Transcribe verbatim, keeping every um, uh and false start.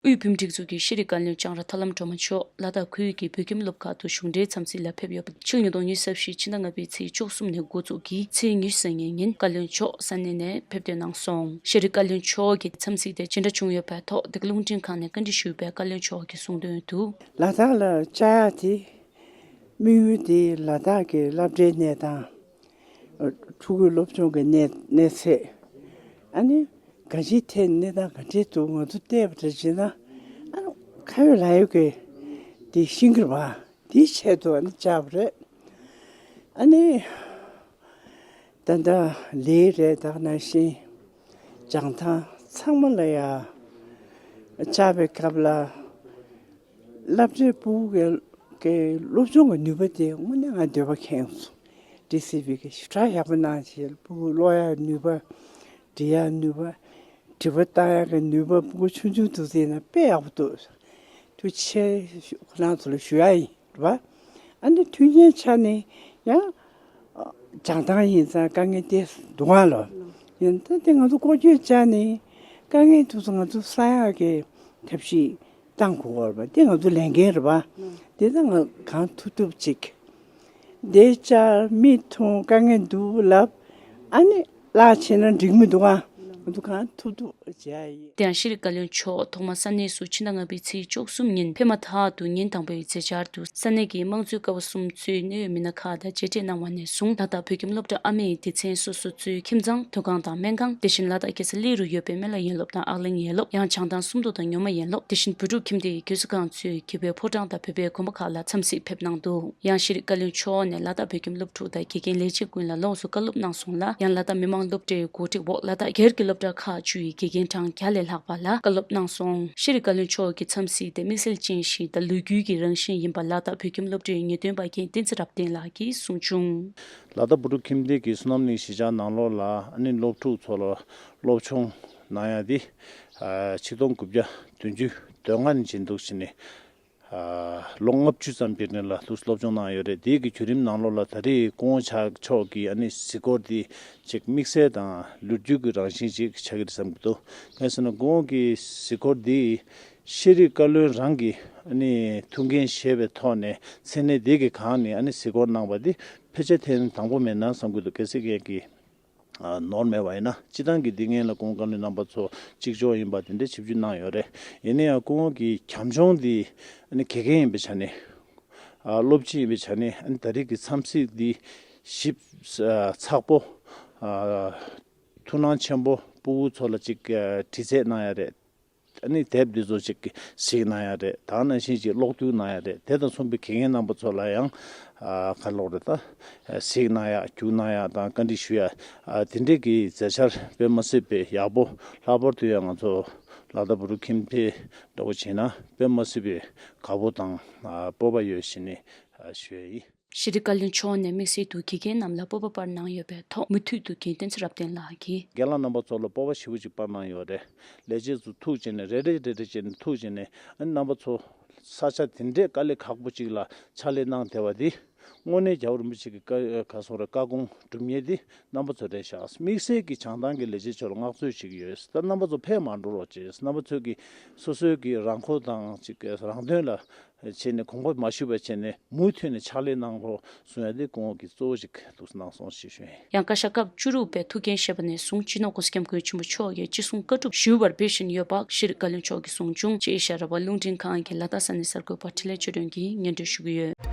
དབུས་བོད་མིའི་སྒྲིག་འཛུགས་ཀྱི་ཤེས་རིག་བཀའ་བློན་ལྕང་ར་ཐར་ལམ་སྒྲོལ་མ་མཆོག་ལ་དྭགས་ཁུལ་གྱི་བོད་ཁྱིམ་སློབ་ཁག་ཏུ་གཞུང་འབྲེལ་འཚམས་གཟིགས་ལ་ཕེབས་ཡོད་པ། ཕྱི་ལོ་ཉིས་སྟོང་ཉི་ཤུ་རྩ་བཞི་ཕྱི་ཟླ་ལྔ་པའི་ཚེས་བཅུ་གསུམ་ནས་འགོ་འཛུགས་ཀྱིས་ཚེས་ཉི་ཤུ་རྩ་གཉིས་ཉིན་བཀའ་བློན་མཆོག་ས་གནས་ནས་ཕེབས་ཐོན་གནང་སོང་། ཤེས་རིག་བཀའ་བློན་མཆོག་གི་འཚམས་གཟིགས་དེ་ཇི་འདྲ་བྱུང་ཡོད་པའི་ཐོག་འདི་ག་རླུང་འཕྲིན་ཁང་ནས་བཀའ་འདྲི་ཞུས་པའི་བཀའ་བློན་མཆོག་གིས་གསུངས་དོན་དུ། ལ་དྭགས་ལ་བཅར་ཡག་དེ་དམིགས་ཡུལ་དེ་ལ་དྭགས་ཀྱི་སློབ་གྲྭའི་གནས་སྟངས། ཕྲུ་གུའི་སློབ་སྦྱོང་གི་གནས་གནས་ཚད། ཨ་ནི་ག་ཅིའི་ཐད་གནས་སྟངས་ག་འདྲས་འདུག་ང་ཚོ་བལྟས་པ་འདྲ་བྱས་ན། ཨ་ནི་ཁ་ཡོད་ལག་ཡོད་ཀྱི་དེ་ཤེས་ཀྱི་རེད་པ། དེའི་ཆེད་དུ་ཨ་ནི་བཅར་བ་རེད། ཨ་ནི་ད་ལྟ་ལས་རེད། ད་ག་ནང་བཞིན་བྱང་ཐང་ཚང་མ་ལ་ཡ་བཅར་བའི་སྐབས་ལ། སློབ་གྲྭའི་ཕྲུ་གུ་གི་སློབ་སྦྱོང་གི་ནུས་པ་དེ་དངོས་གནས་ང་འདོད་པ་ཁེངས་སོང་། ཌི་སི་བི་གི་ཞེ་དྲག་ཡག་པོ་གནང་བྱས། ཕྲུ་གུ་ཀློག་ཡག་ནུས་པ། འབྲི་ཡག་ནུས་པ། དྲི་བ་བཏང་ཡག་གི་ནུས་པ། ཕྲུ་གུ་ཆུང་ཆུང་དུས་ཚོད་ནས་དཔེ་ཡག་པོ་འདུག་ཐུགས་རྗེ་ཆེ་ཁོ་རང་ཚོ་ལ་ཞུ་ཡག་ཡིན་རེད་པ། ཨ་ནི་མཐུན་རྐྱེན་ཆ་ནས་ཡང་བྱང་ཐང་ཡིན་ཙང་དཀའ་ངལ་དེ་འདུག་ཨ་ལོ། ཡིན་ད་དེ་ང་ཚོ་ཀོ་ཅོ་ཅན་ནི་དཀའ་ངལ་དེ་ཚོ་ང་ཚོ་སེལ་ཡག་གི་ཐབས་ཤེས་བཏང་དགོས་པ་རེད་པ། དེ་ང་ཚོ་ལས་འགན་རེད་པ། དེ་ད་ང་གང་ཐུབ་ཐུབ་ཅིག་འདི་བཅར་མིག་མཐོང་དཀའ་ངལ་འདུག་ལབ། ཨ་ནི་བརླག་བྱས་ན་འགྲིག་མི་འདུག་ཨ། ང་ཚོ་གང་ཐུབ་ཐུབ་བྱེད་ཡ་ཡིན། དེ་ཡང་ཤེས་རིག་བཀའ་བློན་མཆོག་ཐོག་མར་ས་གནས་སུ་ཕྱི་ཟླ་ལྔ་པའི་ཚེས་བཅུ་གསུམ་ཉིན་ཕེབས་མ་ཐག་ཏུ་ཉིན་དང་པོའི་མཛད་འཆར་དུ་ས་གནས་ཀྱི་དམངས་གཙོའི་ཀ་བ་གསུམ་གཙོས་གནད་ཡོད་མི་སྣ་ཁག་དང་མཇལ་འཕྲད་གནང་བ་ནས་བཟུང་ལ་དྭགས་བོད་ཁྱིམ་སློབ་གྲྭ་ཨ་མེ་ཡི་སྡེ་ཚན་སོ་སོ་གཙོས་ཁྱིམ་ཚང་། མཐོ་སྒང་དང་སྨན་ཁང་། དེ་བཞིན་ལ་དྭགས་རྒྱལ་ས་གླེ་རུ་ཡོད་པའི་སྨན་བླ་ཡན་སློབ་དང་ཨག་གླིང་ཡན་སློབ། ཡང་བྱང་ཐང་སུམ་མདོ་དང་ཉོ་མ་ཡན་སློབ། དེ་བཞིན་བོད་ཕྲུག་ཁྱིམ་སྡེའི་རྒྱལ་སྲས་སྒང་གཙོས་རྒྱལ་བའི་ཕོ་བྲང་དང་བོད་པའི་དགོན་པ་ཁག་ལ་འཚམས་གཟིགས་ཕེབས་གནང་འདུག་ཡང་ཤེས་རིག་བཀའ་བློན་མཆོག་ནས་ལ་དྭགས་བོད་ཁྱིམ་སློབ་ཕྲུག་དང་དགེ་རྒན་ལས་བྱེད་ཀུན་ལ་ལོགས་སུ་བཀའ་སློབ་གནང་སོང་ལ། ཡང་ལ་དྭགས་མི་དམངས་སློབ་གྲྭའི་འགོ་ཁྲིད་འོག་ལ་དྭགས་སྒེར་གྱི་སློབ་གྲྭ་ཁག་བཅུ་ཡི་དགེ་རྒན་གྲངས་བརྒྱ་ལས་ལྷག་པ་ལ་བཀའ་སློབ་གནང་སོང་། ཤེས་རིག་བཀའ་བློན་མཆོག་གི་འཚམས་གཟིགས་དེ་དམིགས་བསལ་ཅན་ཞིག་དང་ལོ་རྒྱུས་ཀྱི་རང་བཞིན་ཡིན་པ་ལ་དྭགས་བོད་ཁྱིམ་སློབ་གྲྭའི་ངེས་སྟོན་པ་རྒན་བསྟན་འཛིན་རབ་བརྟན་ལགས་ཀྱིས་གསུངས་བྱུང་། ལ་དྭགས་བོད་ཕྲུག་ཁྱིམ་སྡེ་གིས་བསོད་ནམས་གླིང་གཞིས་ཆགས་ནང་ལོགས་ལ་ཨ་ནི་སློབ་ཕྲུག་ཚོ་ལ་སློབ་སྦྱོང་གནང་ཡ་དེ་ཆིག་སྟོང་དགུ་བརྒྱ་བདུན་ཅུ་དོན་ལྔ་ནས་བྱས་འདུག་བྱས་ནས། ལོ་ལྔ་བཅུ་ཙམ་གྱི་རིང་ལ་ལུས་སློབ་སྦྱོང་གནང་ཡོད་རེད། དེའི་གི་བརྒྱུད་རིམ་ནང་ལོགས་ལ་ད་རེས་སྐུ་ངོ་ཆགས་མཆོག་གི་ཨ་ནི་གཟིགས་སྐོར་འདི་ཅིག་དམིགས་བསལ་དང་ལོ་རྒྱུས་ཀྱི་རང་བཞིན་ཅིག་ཆགས་ཀྱི་རེད་བསམ་གྱི་འདུག་གང་ཡིན་ཟེར་ན་སྐུ་ངོ་གི་གཟིགས་སྐོར་འདི་ཤེས་རིག་བཀའ་བློན་རང་གི་ཨ་ནི་ཐུགས་འགན་བཞེས་པའི་ཐོག་ནས་མཚན་གནས་འདི་གི་སྒང་ནས་ཨ་ནི་གཟིགས་སྐོར་གནང་བ་འདི་ཕལ་ཆེར་ཐེངས་དང་པོ་མེད་ན་བསམ་གྱི་འདུག་གལ་སྲིད་ངས་ཀྱི་ནོར་མེད་པ་ཡིན་ན། སྤྱི་བཏང་གི་འདི་སྔོན་ལ་སྐུ་ངོ་བཀའ་བློན་རྣམ་པ་ཚོ་གཅིག་ལྕོགས་ཡིན་པ་དེ་འདྲའི་ཞིབ་འཇུག་གནང་ཡོད་རེད། ཡིན་ན་ཡང་སྐུ་ངོ་གི་བྱམས་སྐྱོང་འདི་ཨ་ནི་དགེ་རྒན་ཡིན་པའི་ཆ་ནས། སློབ་སྤྱི་ཡིན་པའི་ཆ་ནས་ཨ་ནི་ད་རེས་ཀྱི་འཚམས་གཟིགས་འདི་ཞིབ་ཚགས་པོ། ཐུགས་སྣང་ཆེན་པོ་ཕྲུ་གུ་ཚོ་ལ་ཅིག་དྲི་རྩད་གནང་ཡ་རེད། ཨ་ནི་དེབ་འདི་ཚོ་ཅིག་གཟིགས་གནང་ཡ་རེད། ད་ནང་བཞིན་ཅིག་ཀློག་བསྡུར་གནང་ཡ་རེད། དེ་དང་མཚུངས་པའི་དགེ་རྒན་རྣམ་པ་ཚོ་ལ་ཡང་ག་ལོག་རེད་ད། གཟིགས་གནང་ཡ་རྒྱུགས་གནང་ཡ་དང་བཀའ་འདྲི་ཞུ་ཡ། དེ་འདྲས་ཀྱི་མཛད་འཆར་དཔེ་མ་སྲིད་པའི་ཡག་པོ། ལྷག་པར་དུ་ཡང་ང་ཚོ་ལ་དྭགས་བོད་ཕྲུག་ཁྱིམ་སྡེ་འདྲ་བོ་བྱས་ན་དཔེ་མ་སྲིད་པའི་དགའ་པོ་དང་སྤོབས་པ་ཡོད་ཞེས་ནས་ཞུ་ཡ་ཡིན། ཤེས་རིག་བཀའ་བློན་མཆོག་ནས་དམིགས་བསལ་དུ་དགེ་རྒན་རྣམས་ལ་སྤོབས་པ་སྤར་གནང་ཡོད་པའི་ཐོག་མུ་མཐུད་དུ་རྒན་བསྟན་འཛིན་རབ་བརྟན་ལགས་ཀྱིས། རྒན་ལགས་རྣམ་པ་ཚོ་ལ་སྤོབས་པ་ཞེ་པོ་ཅིག་སྤར་གནང་ཡོད་རེད། ལས་བྱེད་ཚོ་ཐུག་བྱས་ནས་རེ་རེ་རེ་རེ་བྱས་ནས་ཐུག་བྱས་ནས་ཨ་ནི་རྣམ་པ་ཚོ་ས་ཆ་དེ་འདྲའི་དཀའ་ལས་ཁག་པོ་ཅིག་ལ་ཕྱག་ལས་གནང་བསྡད་པ་འདི་དངོས་གནས་རྒྱལ་བ་རིན་པོ་ཆེ་གི་བཀའ་ག་སོང་རེད། བཀའ་དགོངས་སྒྲུབ་མཁན་འདི་རྣམ་པ་ཚོ་རེད་ཤག་དམིགས་བསལ་གྱི་བྱང་ཐང་གི་ལས་བྱེད་ཚོ་ལ་མངགས་ཚོད་ཅིག་ཡོད། ད་རྣམ་པ་ཚོ་ཕེབས་མ་འགྲོ་རོགས་བྱས། རྣམ་པ་ཚོ་གི་སོ་སོའི་གི་རང་མགོ་དང་ཅིག་རང་དོན་ལ་བྱས་ནས་གོམ་པ་མ་ཞུགས་པ་བྱས་ནས་མུ་མཐུད་ནས་ཕྱག་ལས་གནང་རོགས་གསུང་ཡ་དེ་སྐུ་ངོ་གིས་གཙོ་བོ་ཞིག་འདུག་གནང་སོང་ཞེས་ཞུ་ཡིན། ཡང་བཀའ་ཤག་སྐབས་བཅུ་དྲུག་པའི་ཐུགས་འགན་བཞེས་པ་ནས་བཟུང་སྤྱི་ནོར་༸གོང་ས་༸སྐྱབས་མགོན་ཆེན་པོ་མཆོག་གིས་ཅི་གསུང་བཀའ་སྒྲུབ་ཞུ་བར་འབད་བཞིན་ཡོད་པ་ཤེས་རིག་བཀའ་བློན་མཆོག་གིས་གསུངས་བྱུང་ཞེས་ཨེ་ཤ་ཡ་རང་དབང་རླུང་འཕྲིན་ཁང་གི་ལ་དྭགས་ས་གནས་གསར་འགོད་པ་འཕྲིན་ལས་ཆོས་སྒྲོན་གྱིས་སྙན་སྒྲོན་ཞུ་གི་ཡོད།